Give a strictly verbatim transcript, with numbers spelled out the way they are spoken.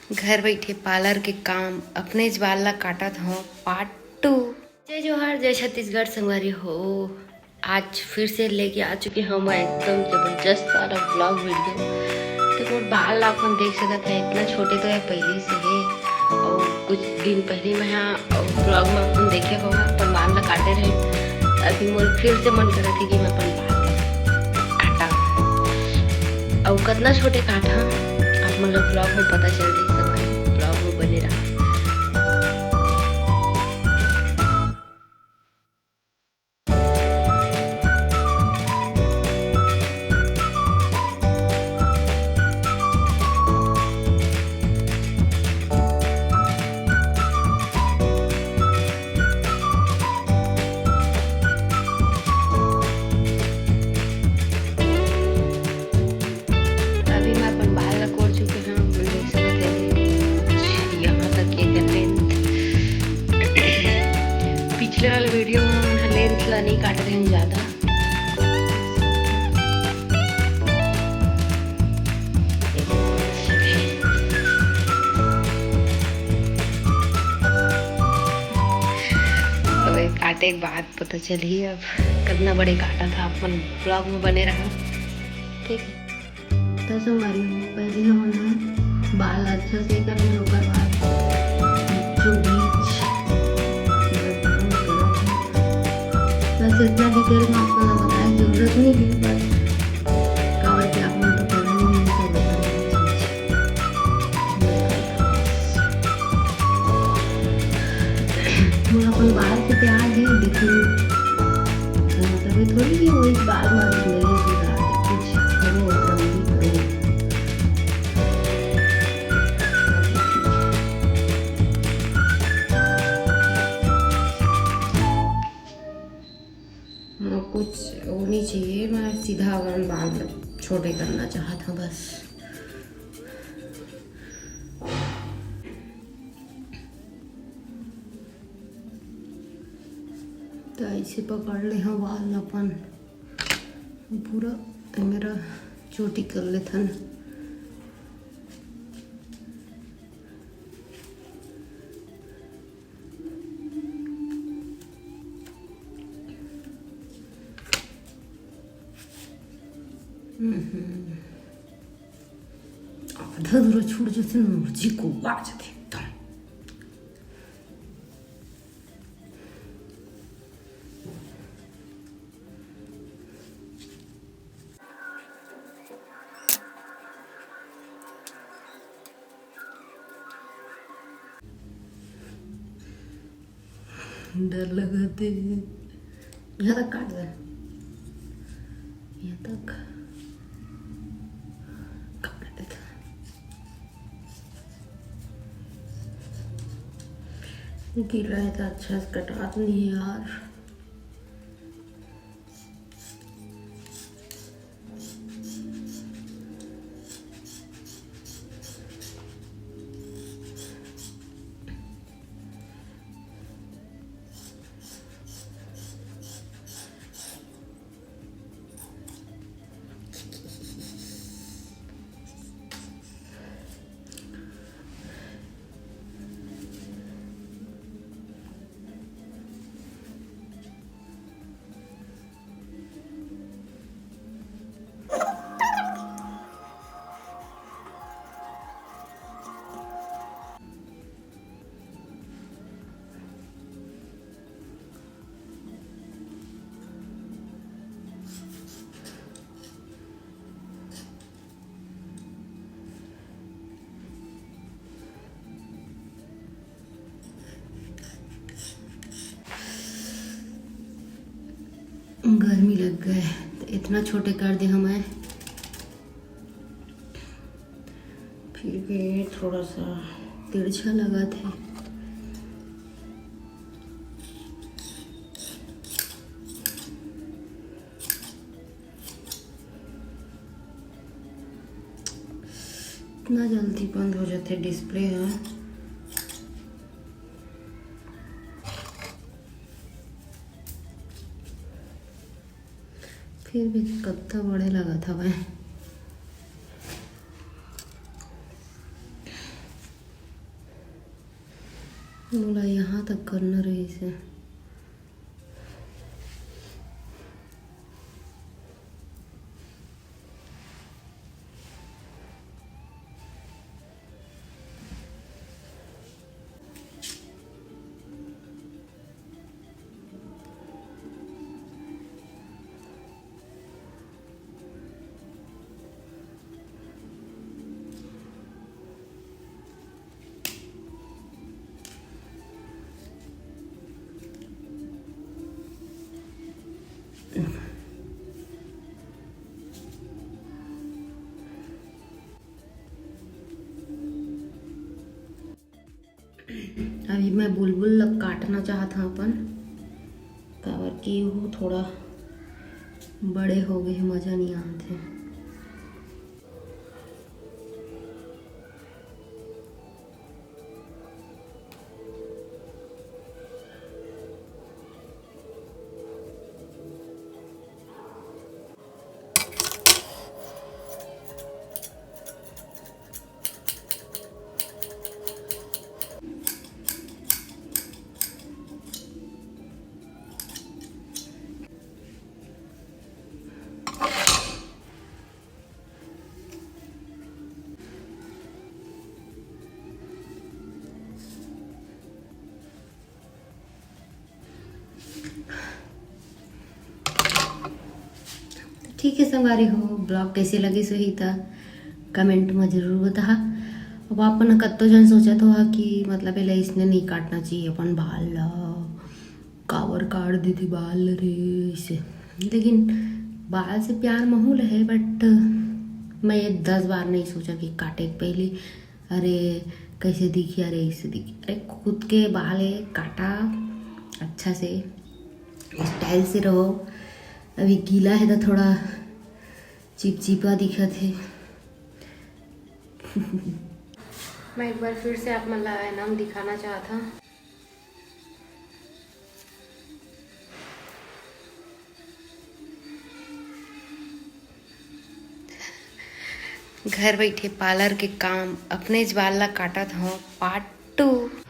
घर बइठे पार्लर के काम, अपनेच बाल ला काटत हव, पार्ट टू। जय जोहार, जय छत्तीसगढ़ संगवारी हो। आज फिर से लेके आ चुके हंव मैं एकदम जबरदस्त वाला व्लॉग वीडियो। तो मोर बाल ला अपन देख सकत हव, इतना छोटे तो हे पहली से हे, अउ कुछ दिन पहली मैं हा अउ व्लॉग में अपन देखे हव, अपन बाल ला काटे रहे। अभी मोर फिर से मन करत हे कि मैं अपन बाल ला काटा। अउ कतना छोटे काटा, आप मन ला व्लॉग में पता चल जाही, संगवारी, व्लॉग में बने रहा। अभी मैं अपन बाल ला कोर चुके हंव, अपन देख सकत हव, कुछ यहाँ तक ये कर लेंथ। पिछले वाले वीडियो में हम लेंथ ला नहीं काट रहे हैं ज्यादा। अबे काटे के बाद पता चलही अब कतना बड़े काटा था। अपन व्लॉग में बने रहा, ठीक है। तो संगवारी हो, पहले हमन ह बाल अच्छा से कर लेन, ओकर बाद जो बीच बस इतना डिटेल में आप लोग बताए जरूरत नहीं है, बस काबर कि आप लोग तो करना नहीं है, तो बताना नहीं चाहिए। मोर अपन बाल से प्यार है, लेकिन मतलब ये थोड़ी कि वही बाल मालिश नहीं होता, कुछ करो, रंगोली करो। मोर कुछ वो नहीं चाहिए, मैं सीधा अपन बाल छोटे करना चाहत हंव बस। तो ऐसे पकड़ ले हंव बाल अपन पूरा, ए मेरा चोटी कर लेथन। हम्म। आधा अधूरा छूट जाथे, मर्जी को आ जाथे एकदम। डर लगत हे। यहाँ तक काट दे, यहाँ तक काट देता। गीला है तो अच्छा से कटात नहीं है यार। गर्मी लग गए तो इतना छोटे कर दे हमें। फिर भी थोड़ा सा तिरछा लगा थे। इतना जल्दी बंद हो जाते डिस्प्ले ह। फिर भी कत्ता बड़े लगत हवय। मोला यहाँ तक करना रहिस हे। अभी मैं बुलबुल ला काटना चाहत हव अपन, काबर कि वो थोड़ा बड़े हो गए हे, मजा नहीं आत हे। ठीक है संगवारी हो, vlog कैसे लगिस होही त comment में जरूर बताहा। अब आप मन कत्तो जन सोचत होहा कि मतलब एला इसने नहीं काटना चाहिए अपन बाल ला, काबर काट देथे बाल रे इसे। लेकिन बाल से प्यार महू ल है, but मैं ये दस बार नहीं सोचा कि काटे के पहले अरे कैसे दिखी, अरे ऐसे दिखी। अरे खुद के बाल है, काटा अच्छा से, style से रहो। अभी गीला है तो थोड़ा चिपचिपा दिखत है। मैं एक बार फिर से आप मन ला एनम दिखाना चाहत हूँ। घर बैठे parlour के काम, अपने ज बाल ला काटत हव, part two।